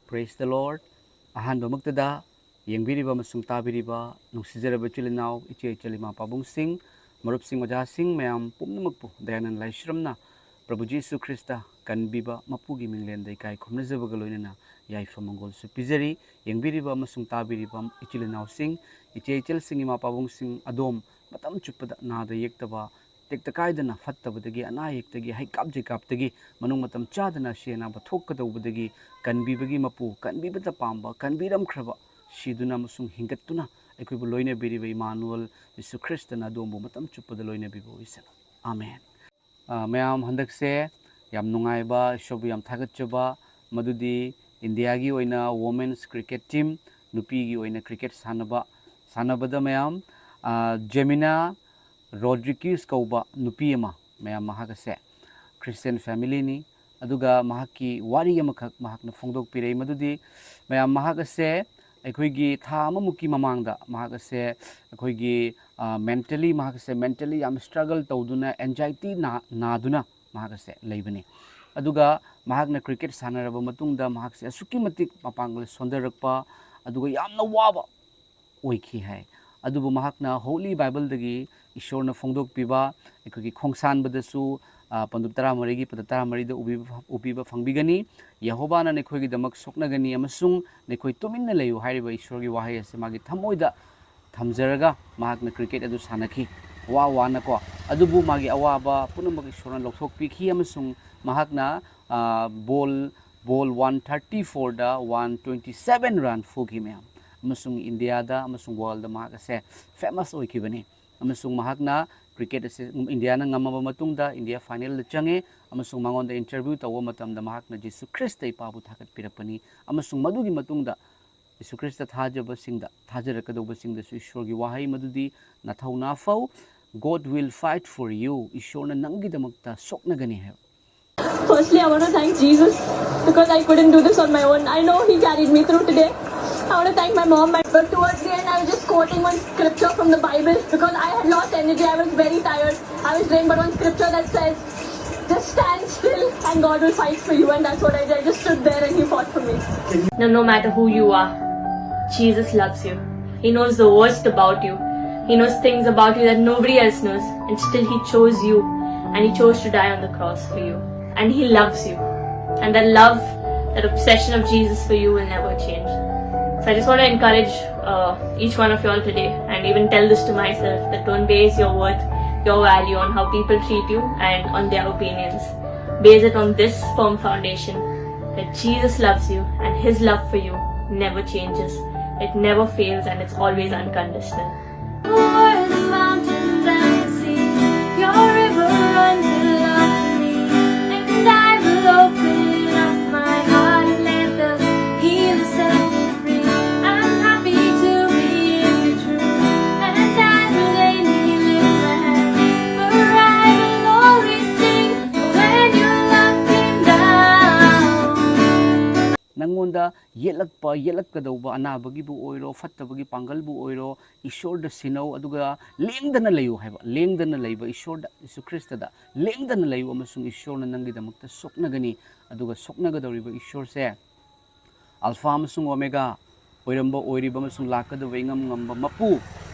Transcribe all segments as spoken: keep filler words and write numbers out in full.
Praise the Lord. ꯑꯍꯥꯟꯕꯃꯛꯇꯗ ꯌꯦꯡꯕꯤꯔꯤꯕ ꯑꯃꯁꯨꯡ ꯇꯥꯕꯤꯔꯤꯕ ꯅꯨꯡꯁꯤꯖꯔꯕ ꯏꯆꯤꯜ ꯏꯅꯥꯎ, ꯏꯆꯦ ꯏꯆꯜ, ꯏꯃꯥ ꯄꯥꯕꯨꯡꯁꯤꯡ, ꯃꯔꯨꯞꯁꯤꯡ, ꯑꯣꯖꯥꯁꯤꯡ ꯃꯌꯥꯝ ꯄꯨꯝꯅꯃꯛꯄꯨ ꯗꯌꯥꯅꯟ ꯂꯥꯏꯁ꯭ꯔꯝꯅ ꯄ꯭ꯔꯚꯨ ꯖꯤꯁꯨ ꯈ꯭ꯔꯤꯁꯇ ꯀꯟꯕꯤꯕ ꯃꯄꯨꯒꯤ ꯃꯤꯡꯂꯦꯟꯗ ꯏꯀꯥꯏ ꯈꯨꯝꯅꯖꯕꯒ ꯂꯣꯏꯅꯅ ꯌꯥꯏꯐ ꯃꯪꯒꯣꯜꯁꯨ ꯄꯤꯖꯔꯤ꯫ ꯌꯦꯡꯕꯤꯔꯤꯕ ꯑꯃꯁꯨꯡ ꯇꯥꯕꯤꯔꯤꯕ ꯏꯆꯤꯜ ꯏꯅꯥꯎꯁꯤꯡ, ꯏꯆꯦ ꯏꯆꯜꯁꯤꯡ, ꯏꯃꯥ ꯄꯥꯕꯨꯡꯁꯤꯡ ꯑꯗꯣꯝ ꯃꯇꯝ ꯆꯨꯞꯄꯗ ꯅꯥꯗ ꯌꯦꯛꯇꯕ, ꯇꯦꯛꯇ ꯀꯥꯏꯗꯅ ꯐꯠꯇꯕꯗꯒꯤ, ꯑꯅꯥ ꯑꯌꯦꯛꯇꯒꯤ, ꯍꯩꯀꯥꯞ ꯖꯩꯀꯥꯞꯇꯒꯤ, ꯃꯅꯨꯡ ꯃꯇꯝ ꯆꯥꯗꯅ ꯑꯁꯤ ꯑꯅꯥꯕ ꯊꯣꯛꯀꯗꯧꯕꯗꯒꯤ ꯀꯟꯕꯤꯕꯒꯤ ꯃꯄꯨ, ꯀꯟꯕꯤꯕꯇ ꯄꯥꯝꯕ, ꯀꯟꯕꯤꯔꯝꯈ꯭ꯔꯕ, ꯁꯤꯗꯨꯅ ꯑꯃꯁꯨꯡ ꯍꯤꯡꯒꯠꯇꯨꯅ ꯑꯩꯈꯣꯏꯕꯨ ꯂꯣꯏꯅꯕꯤꯔꯤꯕ ꯏꯃꯥꯅꯨꯑꯦꯜ ꯖꯤꯁꯨ ꯈ꯭ꯔꯤꯁꯇꯅ ꯑꯗꯣꯝꯕꯨ ꯃꯇꯝ ꯆꯨꯞꯄꯗ ꯂꯣꯏꯅꯕꯤꯕ ꯑꯣꯏꯁꯅꯨ꯫ ꯑꯥꯃꯦꯟ꯫ ꯑ, ꯃꯌꯥꯝ, ꯍꯟꯗꯛꯁꯦ ꯌꯥꯝ ꯅꯨꯡꯉꯥꯏꯕ, ꯏꯁꯣꯔꯕꯨ ꯌꯥꯝ ꯊꯥꯒꯠꯆꯕ, ꯃꯗꯨꯗꯤ ꯏꯟꯗꯤꯌꯥꯒꯤ ꯑꯣꯏꯅ women's cricket team, ꯅꯨꯄꯤꯒꯤ ꯑꯣꯏꯅ cricket ꯁꯥꯟꯅꯕ, ꯁꯥꯟꯅꯕꯗ ꯃꯌꯥꯝ, ꯑ, ꯖꯦꯃꯤꯅꯥ ꯔꯣꯗ꯭ꯔꯤꯒꯤꯁ ꯀꯧꯕ ꯅꯨꯄꯤ ꯑꯃ, ꯃꯌꯥꯝ, ꯃꯍꯥꯛ ꯑꯁꯦ Christian family ꯅꯤ꯫ ꯑꯗꯨꯒ ꯃꯍꯥꯛꯀꯤ ꯋꯥꯔꯤ ꯑꯃꯈꯛ ꯃꯍꯥꯛꯅ ꯐꯣꯡꯗꯣꯛꯄꯤꯔꯛꯏ꯫ ꯃꯗꯨꯗꯤ ꯃꯌꯥꯝ, ꯃꯍꯥꯛ ꯑꯁꯦ ꯑꯩꯈꯣꯏꯒꯤ ꯊꯥ ꯑꯃꯃꯨꯛꯀꯤ ꯃꯃꯥꯡꯗ ꯃꯍꯥꯛ ꯑꯁꯦ ꯑꯩꯈꯣꯏꯒꯤ, ꯑ, mentally, ꯃꯍꯥꯛ ꯑꯁꯦ mentally ꯌꯥꯝ struggle ꯇꯧꯗꯨꯅ, anxiety ꯅꯥ-, ꯅꯥꯗꯨꯅ ꯃꯍꯥꯛ ꯑꯁꯦ ꯂꯩꯕꯅꯤ꯫ ꯑꯗꯨꯒ ꯃꯍꯥꯛꯅ cricket ꯁꯥꯟꯅꯔꯕ ꯃꯇꯨꯡꯗ ꯃꯍꯥꯛꯁꯦ ꯑꯁꯨꯛꯀꯤ ꯃꯇꯤꯛ ꯃꯄꯥꯡꯒꯜ ꯁꯣꯟꯊꯔꯛꯄ, ꯑꯗꯨꯒ ꯌꯥꯝꯅ ꯋꯥꯕ ꯑꯣꯏꯈꯤ ꯍꯥꯏ꯫ ꯑꯗꯨꯕꯨ ꯃꯍꯥꯛꯅ Holy Bible ꯗꯒꯤ ꯏꯁꯣꯔꯅ ꯐꯣꯡꯗꯣꯛꯄꯤꯕ ꯑꯩꯈꯣꯏꯒꯤ ꯈꯣꯡꯁꯥꯟꯕꯗꯁꯨ, ꯑ, ꯄꯟꯗꯨꯞ ꯇꯔꯥꯃꯔꯤꯒꯤ ꯄꯗ ꯇꯔꯥꯃꯔꯤꯗ ꯎꯕꯤꯕ, ꯎꯕꯤꯕ ꯐꯪꯕꯤꯒꯅꯤ꯫ "ꯌꯦꯍꯣꯕꯥꯅ ꯅꯈꯣꯏꯒꯤꯗꯃꯛ ꯁꯣꯛꯅꯒꯅꯤ ꯑꯃꯁꯨꯡ ꯅꯈꯣꯏ ꯇꯨꯃꯤꯟꯅ ꯂꯩꯌꯨ" ꯍꯥꯏꯔꯤꯕ ꯏꯁꯣꯔꯒꯤ ꯋꯥꯍꯩ ꯑꯁꯦ ꯃꯥꯒꯤ ꯊꯃꯣꯏꯗ ꯊꯝꯖꯔꯒ ꯃꯍꯥꯛꯅ cricket ꯑꯗꯨ ꯁꯥꯟꯅꯈꯤ, ꯋꯥ ꯋꯥꯅꯀꯣ꯫ ꯑꯗꯨꯕꯨ ꯃꯥꯒꯤ ꯑꯋꯥꯕ ꯄꯨꯝꯅꯃꯛ ꯏꯁꯣꯔꯅ ꯂꯧꯊꯣꯛꯄꯤꯈꯤ ꯑꯃꯁꯨꯡ ꯃꯍꯥꯛꯅ, ꯑ, ball, ball one thirty four ꯗ one twenty seven run ꯐꯨꯈꯤ, ꯃꯌꯥꯝ꯫ ꯑꯃꯁꯨꯡ ꯏꯟꯗꯤꯌꯥꯗ ꯑꯃꯁꯨꯡ world ꯗ ꯃꯍꯥꯛ ꯑꯁꯦ famous ꯑꯣꯏꯈꯤꯕꯅꯤ꯫ ꯑꯃꯁꯨꯡ ꯃꯍꯥꯛꯅ cricket ꯑꯁꯤ ꯏꯟꯗꯤꯌꯥꯅ ꯉꯝꯃꯕ ꯃꯇꯨꯡꯗ ꯏꯟꯗꯤꯌꯥ final ꯗ ꯆꯪꯉꯦ, ꯑꯃꯁꯨꯡ ꯃꯉꯣꯟꯗ interview ꯇꯧꯕ ꯃꯇꯝꯗ ꯃꯍꯥꯛꯅ ꯖꯤꯁꯨ ꯈ꯭ꯔꯤꯁꯇ ꯏꯄꯥꯕꯨ ꯊꯥꯒꯠꯄꯤꯔꯛꯄꯅꯤ꯫ ꯑꯃꯁꯨꯡ ꯃꯗꯨꯒꯤ ꯃꯇꯨꯡꯗ ꯖꯤꯁꯨ ꯈ꯭ꯔꯤꯁꯇ ꯊꯥꯖꯕꯁꯤꯡꯗ, ꯊꯥꯖꯔꯛꯀꯗꯧꯕꯁꯤꯡꯗꯁꯨ ꯏꯁꯣꯔꯒꯤ ꯋꯥꯍꯩ ꯃꯗꯨꯗꯤ, "ꯅꯊꯧꯅꯥ ꯐꯧ, God will fight for you", ꯏꯁꯣꯔꯅ ꯅꯪꯒꯤꯗꯃꯛꯇ ꯁꯣꯛꯅꯒꯅꯤ ꯍꯥꯏꯕ꯫ Firstly, I want to thank Jesus because I couldn't do this on my own. I know He carried me through today. I want to thank my mom. My, but towards the end, I was just quoting one scripture from the Bible because I had lost energy. I was very tired. I was drained. But one scripture that says, Just stand still and God will fight for you, and that's what I did. I just stood there and He fought for me. No, no matter who you are, Jesus loves you. He knows the worst about you. He knows things about you that nobody else knows, and still He chose you, and He chose to die on the cross for you. And He loves you. And that love, that obsession of Jesus for you will never change. So I just want to encourage uh, each one of y'all today, and even tell this to myself, that don't base your worth, your value on how people treat you and on their opinions. Base it on this firm foundation, that Jesus loves you and His love for you never changes. It never fails and it's always unconditional. Over the mountains and the sea, your river runs in love for me. And I will open up my heart and let the healer set me free. I'm happy to be in your truth, and I will daily lift my hand. For I will always sing when your love came down. ꯅꯪꯉꯣꯟꯗ ꯌꯦꯠꯂꯛꯄ ꯌꯦꯠꯂꯛꯀꯗꯧꯕ ꯑꯅꯥꯕꯒꯤꯕꯨ ꯑꯣꯏꯔꯣ, ꯐꯠꯇꯕꯒꯤ ꯄꯥꯡꯒꯜꯕꯨ ꯑꯣꯏꯔꯣ, ꯏꯁꯣꯔꯗ ꯁꯤꯟꯅꯧ꯫ ꯑꯗꯨꯒ ꯂꯦꯡꯗꯅ ꯂꯩꯌꯨ ꯍꯥꯏꯕ, ꯂꯦꯡꯗꯅ ꯂꯩꯕ ꯏꯁꯣꯔꯗ, ꯌꯤꯁꯨ ꯈ꯭ꯔꯤꯁꯇꯗ ꯂꯦꯡꯗꯅ ꯂꯩꯌꯨ, ꯑꯃꯁꯨꯡ ꯏꯁꯣꯔꯅ ꯅꯪꯒꯤꯗꯃꯛꯇ ꯁꯣꯛꯅꯒꯅꯤ꯫ ꯑꯗꯨꯒ ꯁꯣꯛꯅꯒꯗꯧꯔꯤꯕ ꯏꯁꯣꯔꯁꯦ ꯑꯜꯐꯥ ꯑꯃꯁꯨꯡ ꯑꯣꯃꯦꯒꯥ ꯑꯣꯏꯔꯝꯕ, ꯑꯣꯏꯔꯤꯕ ꯑꯃꯁꯨꯡ ꯂꯥꯛꯀꯗꯕ ꯏꯉꯝ ꯉꯝꯕ ꯃꯄꯨ,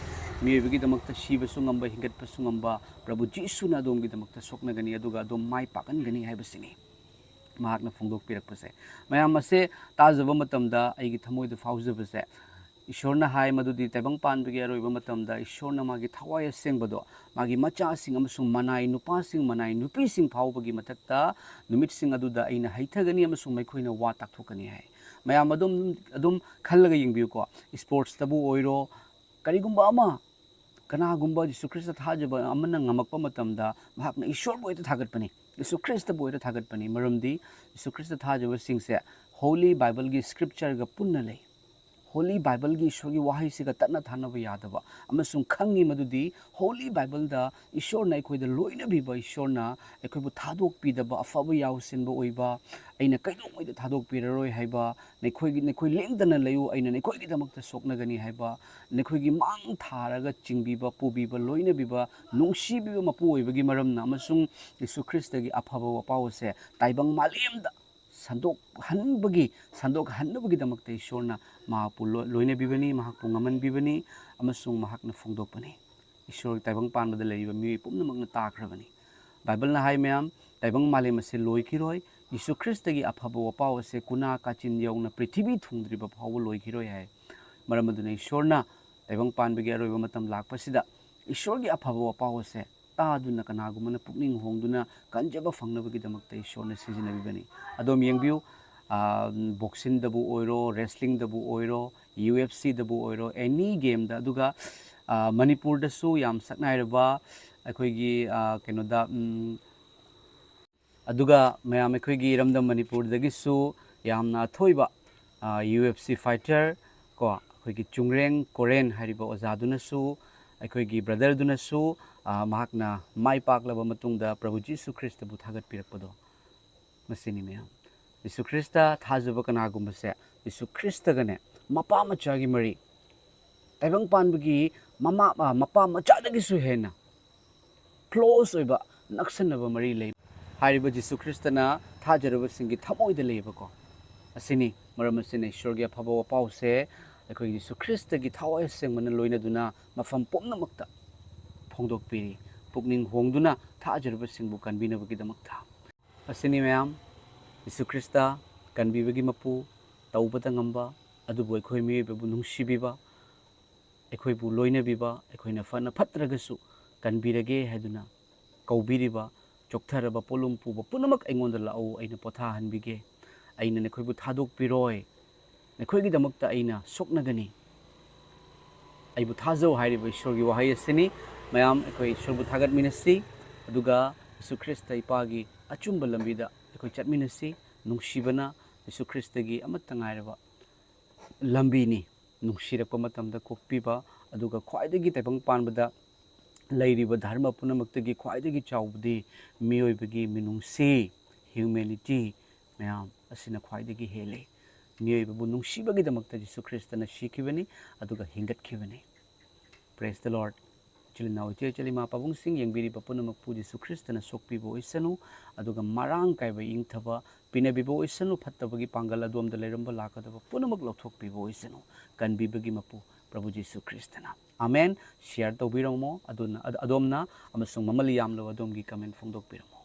ꯃꯤꯑꯣꯏꯕꯒꯤꯗꯃꯛꯇ ꯁꯤꯕꯁꯨ ꯉꯝꯕ, ꯍꯤꯡꯒꯠꯄꯁꯨ ꯉꯝꯕ ꯄ꯭ꯔꯚꯨ ꯖꯤꯁꯨꯅ ꯑꯗꯣꯝꯒꯤꯗꯃꯛꯇ ꯁꯣꯛꯅꯒꯅꯤ, ꯑꯗꯨꯒ ꯑꯗꯣꯝ ꯃꯥꯏ ꯄꯥꯛꯍꯟꯒꯅꯤ ꯍꯥꯏꯕꯁꯤꯅꯤ꯫ ꯃꯍꯥꯛꯅ ꯐꯣꯡꯗꯣꯛꯄꯤꯔꯛꯄꯁꯦ꯫ ꯃꯌꯥꯝ ꯑꯁꯦ ꯇꯥꯖꯕ ꯃꯇꯝꯗ ꯑꯩꯒꯤ ꯊꯃꯣꯏꯗ ꯐꯥꯎꯖꯕꯁꯦ, ꯏꯁꯣꯔꯅ ꯍꯥꯏ ꯃꯗꯨꯗꯤ ꯇꯥꯏꯕꯪ ꯄꯥꯟꯕꯒꯤ ꯑꯔꯣꯏꯕ ꯃꯇꯝꯗ ꯏꯁꯣꯔꯅ ꯃꯥꯒꯤ ꯊꯋꯥꯏ ꯑꯁꯦꯡꯕꯗꯣ ꯃꯥꯒꯤ ꯃꯆꯥꯁꯤꯡ ꯑꯃꯁꯨꯡ ꯃꯅꯥꯏ ꯅꯨꯄꯥꯁꯤꯡ, ꯃꯅꯥꯏ ꯅꯨꯄꯤꯁꯤꯡ ꯐꯥꯎꯕꯒꯤ ꯃꯊꯛꯇ ꯅꯨꯃꯤꯠꯁꯤꯡ ꯑꯗꯨꯗ ꯑꯩꯅ ꯍꯩꯊꯒꯅꯤ ꯑꯃꯁꯨꯡ ꯃꯈꯣꯏꯅ ꯋꯥ ꯇꯥꯛꯊꯣꯛꯀꯅꯤ ꯍꯥꯏ꯫ ꯃꯌꯥꯝ ꯑꯗꯨꯝ, ꯑꯗꯨꯝ ꯈꯜꯂꯒ ꯌꯦꯡꯕꯤꯌꯨꯀꯣ, ꯏꯁꯄꯣꯔꯠꯁꯇꯕꯨ ꯑꯣꯏꯔꯣ, ꯀꯔꯤꯒꯨꯝꯕ ꯑꯃ, ꯀꯅꯥꯒꯨꯝꯕ ꯌꯤꯁꯨ ꯈ꯭ꯔꯤꯁꯇ ꯊꯥꯖꯕ ꯑꯃꯅ ꯉꯝꯃꯛꯄ ꯃꯇꯝꯗ ꯃꯍꯥꯛꯅ ꯏꯁꯣꯔꯕꯨ ꯍꯦꯛꯇ ꯊꯥꯒꯠꯄꯅꯤ, ꯌꯤꯁꯨ ꯈ꯭ꯔꯤꯁꯇꯕꯨ ꯍꯦꯛꯇ ꯊꯥꯒꯠꯄꯅꯤ꯫ ꯃꯔꯝꯗꯤ ꯌꯤꯁꯨ ꯈ꯭ꯔꯤꯁꯇ ꯊꯥꯖꯕꯁꯤꯡꯁꯦ ꯍꯣꯂꯤ ꯕꯥꯏꯕꯜꯒꯤ ꯁ꯭ꯀ꯭ꯔꯤꯞꯆꯔꯒ ꯄꯨꯟꯅ ꯂꯩ꯫ Holy Bible-ꯒꯤ ꯏꯁꯣꯔꯒꯤ ꯋꯥꯍꯩꯁꯤꯒ ꯇꯠꯅ ꯊꯥꯅꯕ ꯌꯥꯗꯕ, ꯑꯃꯁꯨꯡ ꯈꯪꯉꯤ ꯃꯗꯨꯗꯤ Holy Bible-ꯗ ꯏꯁꯣꯔꯅ ꯑꯩꯈꯣꯏꯗ ꯂꯣꯏꯅꯕꯤꯕ, ꯏꯁꯣꯔꯅ ꯑꯩꯈꯣꯏꯕꯨ ꯊꯥꯗꯣꯛꯄꯤꯗꯕ, ꯑꯐꯕ ꯌꯥꯎꯁꯤꯟꯕ ꯑꯣꯏꯕ, "ꯑꯩꯅ ꯀꯩꯗꯧꯉꯩꯗ ꯊꯥꯗꯣꯛꯄꯤꯔꯔꯣꯏ" ꯍꯥꯏꯕ, "ꯅꯈꯣꯏꯒꯤ, ꯅꯈꯣꯏ ꯂꯦꯡꯗꯅ ꯂꯩꯌꯨ, ꯑꯩꯅ ꯅꯈꯣꯏꯒꯤꯗꯃꯛꯇ ꯁꯣꯛꯅꯒꯅꯤ" ꯍꯥꯏꯕ, ꯅꯈꯣꯏꯒꯤ ꯃꯥꯡ ꯊꯥꯔꯒ ꯆꯤꯡꯕꯤꯕ, ꯄꯨꯕꯤꯕ, ꯂꯣꯏꯅꯕꯤꯕ, ꯅꯨꯡꯁꯤꯕꯤꯕ ꯃꯄꯨ ꯑꯣꯏꯕꯒꯤ ꯃꯔꯝꯅ, ꯑꯃꯁꯨꯡ ꯌꯤꯁꯨ ꯈ꯭ꯔꯤꯁꯇꯒꯤ ꯑꯐꯕ ꯋꯥꯄꯥꯎ ꯑꯁꯦ ꯇꯥꯏꯕꯪ ꯃꯥꯂꯦꯝꯗ ꯁꯟꯗꯣꯛꯍꯟꯕꯒꯤ, ꯁꯟꯗꯣꯛꯍꯟꯅꯕꯒꯤꯗꯃꯛꯇ ꯏꯁꯣꯔꯅ ꯃꯍꯥꯛꯄꯨ ꯂꯣ-, ꯂꯣꯏꯅꯕꯤꯕꯅꯤ, ꯃꯍꯥꯛꯄꯨ ꯉꯝꯍꯟꯕꯤꯕꯅꯤ, ꯑꯃꯁꯨꯡ ꯃꯍꯥꯛꯅ ꯐꯣꯡꯗꯣꯛꯄꯅꯤ꯫ ꯏꯁꯣꯔ ꯇꯥꯏꯕꯪ ꯄꯥꯟꯕꯗ ꯂꯩꯔꯤꯕ ꯃꯤꯑꯣꯏ ꯄꯨꯝꯅꯃꯛꯅ ꯇꯥꯈ꯭ꯔꯕꯅꯤ꯫ ꯕꯥꯏꯕꯜꯅ ꯍꯥꯏ ꯃꯌꯥꯝ, ꯇꯥꯏꯕꯪ ꯃꯥꯂꯦꯝ ꯑꯁꯤ ꯂꯣꯏꯈꯤꯔꯣꯏ, ꯌꯤꯁꯨ ꯈ꯭ꯔꯤꯁꯇꯒꯤ ꯑꯐꯕ ꯋꯥꯄꯥꯎ ꯑꯁꯦ ꯀꯨꯅꯥ ꯀꯥꯆꯤꯟ ꯌꯧꯅ ꯄ꯭ꯔꯤꯊꯤꯕꯤ ꯊꯨꯡꯗ꯭ꯔꯤꯕ ꯐꯥꯎꯕ ꯂꯣꯏꯈꯤꯔꯣꯏ ꯍꯥꯏ꯫ ꯃꯔꯝ ꯑꯗꯨꯅ ꯏꯁꯣꯔꯅ ꯇꯥꯏꯕꯪ ꯄꯥꯟꯕꯒꯤ ꯑꯔꯣꯏꯕ ꯃꯇꯝ ꯂꯥꯛꯄꯁꯤꯗ ꯏꯁꯣꯔꯒꯤ ꯑꯐꯕ ꯋꯥꯄꯥꯎ ꯑꯁꯦ ꯇꯥꯗꯨꯅ ꯀꯅꯥꯒꯨꯝꯕꯅ ꯄꯨꯛꯅꯤꯡ ꯍꯣꯡꯗꯨꯅ ꯀꯟꯖꯕ ꯐꯪꯅꯕꯒꯤꯗꯃꯛꯇ ꯏꯁꯣꯔꯅ ꯁꯤꯖꯤꯟꯅꯕꯤꯕꯅꯤ꯫ ꯑꯗꯣꯝ ꯌꯦꯡꯕꯤꯌꯨ, ꯑꯥ, boxing-ꯗꯕꯨ ꯑꯣꯏꯔꯣ, wrestling-ꯗꯕꯨ ꯑꯣꯏꯔꯣ, U F C-ꯗꯕꯨ ꯑꯣꯏꯔꯣ, any game-ꯗ, ꯑꯗꯨꯒ, ꯑꯥ, ꯃꯅꯤꯄꯨꯔꯗꯁꯨ ꯌꯥꯝ ꯁꯛꯅꯥꯏꯔꯕ ꯑꯩꯈꯣꯏꯒꯤ, ꯑꯥ, ꯀꯩꯅꯣꯗ, ꯎꯝ, ꯑꯗꯨꯒ ꯃꯌꯥꯝ ꯑꯩꯈꯣꯏꯒꯤ ꯏꯔꯝꯗꯝ ꯃꯅꯤꯄꯨꯔꯗꯒꯤꯁꯨ ꯌꯥꯝꯅ ꯑꯊꯣꯏꯕ, ꯑꯥ, U F C fighter ꯀꯣ, ꯑꯩꯈꯣꯏꯒꯤ ꯆꯨꯡꯔꯦꯡ ꯀꯣꯔꯦꯟ ꯍꯥꯏꯔꯤꯕ ꯑꯣꯖꯥꯗꯨꯅꯁꯨ, ꯑꯩꯈꯣꯏꯒꯤ brother-ꯗꯨꯅꯁꯨ, ꯑꯥ, ꯃꯍꯥꯛꯅ ꯃꯥꯏ ꯄꯥꯛꯂꯕ ꯃꯇꯨꯡꯗ ꯄ꯭ꯔꯚꯨ ꯖꯤꯁꯨ ꯈ꯭ꯔꯤꯁꯇꯕꯨ ꯊꯥꯒꯠꯄꯤꯔꯛꯄꯗꯣ, ꯃꯁꯤꯅꯤ ꯃꯌꯥꯝ꯫ ꯖꯤꯁꯨ ꯈ꯭ꯔꯤꯁꯇ ꯊꯥꯖꯕ ꯀꯅꯥꯒꯨꯝꯕꯁꯦ, ꯖꯤꯁꯨ ꯈ꯭ꯔꯤꯁꯇꯒꯅꯦ ꯃꯄꯥ ꯃꯆꯥꯒꯤ ꯃꯔꯤ, ꯇꯥꯏꯕꯪ ꯄꯥꯟꯕꯒꯤ ꯃꯃꯥ, ꯑ, ꯃꯄꯥ ꯃꯆꯥꯗꯒꯤꯁꯨ ꯍꯦꯟꯅ close ꯑꯣꯏꯕ, ꯅꯛꯁꯟꯅꯕ ꯃꯔꯤ ꯂꯩ꯫ ꯍꯥꯏꯔꯤꯕ ꯖꯤꯁꯨ ꯈ꯭ꯔꯤꯁꯇꯅ ꯊꯥꯖꯔꯕꯁꯤꯡꯒꯤ ꯊꯃꯣꯏꯗ ꯂꯩꯌꯦꯕꯀꯣ꯫ ꯑꯁꯤꯅꯤ ꯃꯔꯝ ꯑꯁꯤꯅ ꯏꯁꯣꯔꯒꯤ ꯑꯐꯕ ꯋꯥꯄꯥꯎꯁꯦ ꯑꯩꯈꯣꯏ ꯖꯤꯁꯨ ꯈ꯭ꯔꯤꯁꯇꯒꯤ ꯊꯋꯥꯏ ꯑꯁꯦꯡꯕꯅ ꯂꯣꯏꯅꯗꯨꯅ ꯃꯐꯝ ꯄꯨꯝꯅꯃꯛꯇ ꯐꯣꯡꯗꯣꯛꯄꯤꯔꯤ, ꯄꯨꯛꯅꯤꯡ ꯍꯣꯡꯗꯨꯅ ꯊꯥꯖꯔꯕꯁꯤꯡꯕꯨ ꯀꯟꯕꯤꯅꯕꯒꯤꯗꯃꯛꯇ꯫ ꯑꯁꯤꯅꯤ ꯃꯌꯥꯝ, ꯖꯤꯁꯨ ꯈ꯭ꯔꯤꯁꯇ ꯀꯟꯕꯤꯕꯒꯤ ꯃꯄꯨ, ꯇꯧꯕꯇ ꯉꯝꯕ, ꯑꯗꯨꯕꯨ ꯑꯩꯈꯣꯏ ꯃꯤꯑꯣꯏꯕꯕꯨ ꯅꯨꯡꯁꯤꯕꯤꯕ, ꯑꯩꯈꯣꯏꯕꯨ ꯂꯣꯏꯅꯕꯤꯕ, ꯑꯩꯈꯣꯏꯅ ꯐꯅ ꯐꯠꯇ꯭ꯔꯒꯁꯨ ꯀꯟꯕꯤꯔꯒꯦ ꯍꯥꯏꯗꯨꯅ ꯀꯧꯕꯤꯔꯤꯕ, "ꯆꯣꯛꯊꯔꯕ ꯄꯣꯠꯂꯨꯝ ꯄꯨꯕ ꯄꯨꯝꯅꯃꯛ ꯑꯩꯉꯣꯟꯗ ꯂꯥꯛꯎ, ꯑꯩꯅ ꯄꯣꯊꯥꯍꯟꯕꯤꯒꯦ꯫ ꯑꯩꯅ ꯅꯈꯣꯏꯕꯨ ꯊꯥꯗꯣꯛꯄꯤꯔꯣꯏ, ꯅꯈꯣꯏꯒꯤꯗꯃꯛꯇ ꯑꯩꯅ ꯁꯣꯛꯅꯒꯅꯤ꯫ ꯑꯩꯕꯨ ꯊꯥꯖꯧ" ꯍꯥꯏꯔꯤꯕ ꯏꯁꯣꯔꯒꯤ ꯋꯥꯍꯩ ꯑꯁꯤꯅꯤ꯫ ꯃꯌꯥꯝ ꯑꯩꯈꯣꯏ ꯏꯁꯣꯔꯕꯨ ꯊꯥꯒꯠꯃꯤꯟꯅꯁꯤ, ꯑꯗꯨꯒ ꯖꯤꯁꯨ ꯈ꯭ꯔꯤꯁꯇ ꯏꯄꯥꯒꯤ ꯑꯆꯨꯝꯕ ꯂꯝꯕꯤꯗ ꯑꯩꯈꯣꯏ ꯆꯠꯃꯤꯟꯅꯁꯤ꯫ ꯅꯨꯡꯁꯤꯕꯅ ꯖꯤꯁꯨ ꯈ꯭ꯔꯤꯁꯇꯒꯤ ꯑꯃꯠꯇ ꯉꯥꯏꯔꯕ ꯂꯝꯕꯤꯅꯤ꯫ ꯅꯨꯡꯁꯤꯔꯛꯄ ꯃꯇꯝꯗ ꯀꯣꯛꯄꯤꯕ, ꯑꯗꯨꯒ ꯈ꯭ꯋꯥꯏꯗꯒꯤ ꯇꯥꯏꯕꯪ ꯄꯥꯟꯕꯗ ꯂꯩꯔꯤꯕ ꯙꯔꯃ ꯄꯨꯝꯅꯃꯛꯇꯒꯤ ꯈ꯭ꯋꯥꯏꯗꯒꯤ ꯆꯥꯎꯕꯗꯤ ꯃꯤꯑꯣꯏꯕꯒꯤ ꯃꯤꯅꯨꯡꯁꯤ, humanity, ꯃꯌꯥꯝ ꯑꯁꯤꯅ ꯈ꯭ꯋꯥꯏꯗꯒꯤ ꯍꯦꯜꯂꯤ꯫ ꯃꯤꯑꯣꯏꯕꯕꯨ ꯅꯨꯡꯁꯤꯕꯒꯤꯗꯃꯛꯇ ꯖꯤꯁꯨ ꯈ꯭ꯔꯤꯁꯇꯅ ꯁꯤꯈꯤꯕꯅꯤ, ꯑꯗꯨꯒ ꯍꯤꯡꯒꯠꯈꯤꯕꯅꯤ꯫ Praise the Lord꯫ ꯏꯆꯤꯜ ꯏꯅꯥꯎ, ꯏꯆꯦ ꯏꯆꯜ, ꯏꯃꯥ ꯄꯥꯕꯨꯡꯁꯤꯡ, ꯌꯦꯡꯕꯤꯔꯤꯕ ꯄꯨꯝꯅꯃꯛꯄꯨ ꯖꯤꯁꯨ ꯈ꯭ꯔꯤꯁꯇꯅ ꯁꯣꯛꯄꯤꯕ ꯑꯣꯏꯁꯅꯨ, ꯑꯗꯨꯒ ꯃꯔꯥꯡ ꯀꯥꯏꯕ ꯏꯪꯊꯕ ꯄꯤꯅꯕꯤꯕ ꯑꯣꯏꯁꯅꯨ꯫ ꯐꯠꯇꯕꯒꯤ ꯄꯥꯡꯒꯜ ꯑꯗꯣꯝꯗ ꯂꯩꯔꯝꯕ ꯂꯥꯛꯀꯗꯕ ꯄꯨꯝꯅꯃꯛ ꯂꯧꯊꯣꯛꯄꯤꯕ ꯑꯣꯏꯁꯅꯨ꯫ ꯀꯟꯕꯤꯕꯒꯤ ꯃꯄꯨ ꯄ꯭ꯔꯚꯨ ꯖꯤꯁꯨ ꯈ꯭ꯔꯤꯁꯇꯅ꯫ ꯑꯃꯦꯟ꯫ Share ꯇꯧꯕꯤꯔꯝꯃꯣ ꯑꯗꯨꯅ, ꯑꯗ-, ꯑꯗꯣꯝꯅ, ꯑꯃꯁꯨꯡ ꯃꯃꯜ ꯌꯥꯝꯂꯕ ꯑꯗꯣꯝꯒꯤ comment ꯐꯣꯡꯗꯣꯛꯄꯤꯔꯝꯃꯣ꯫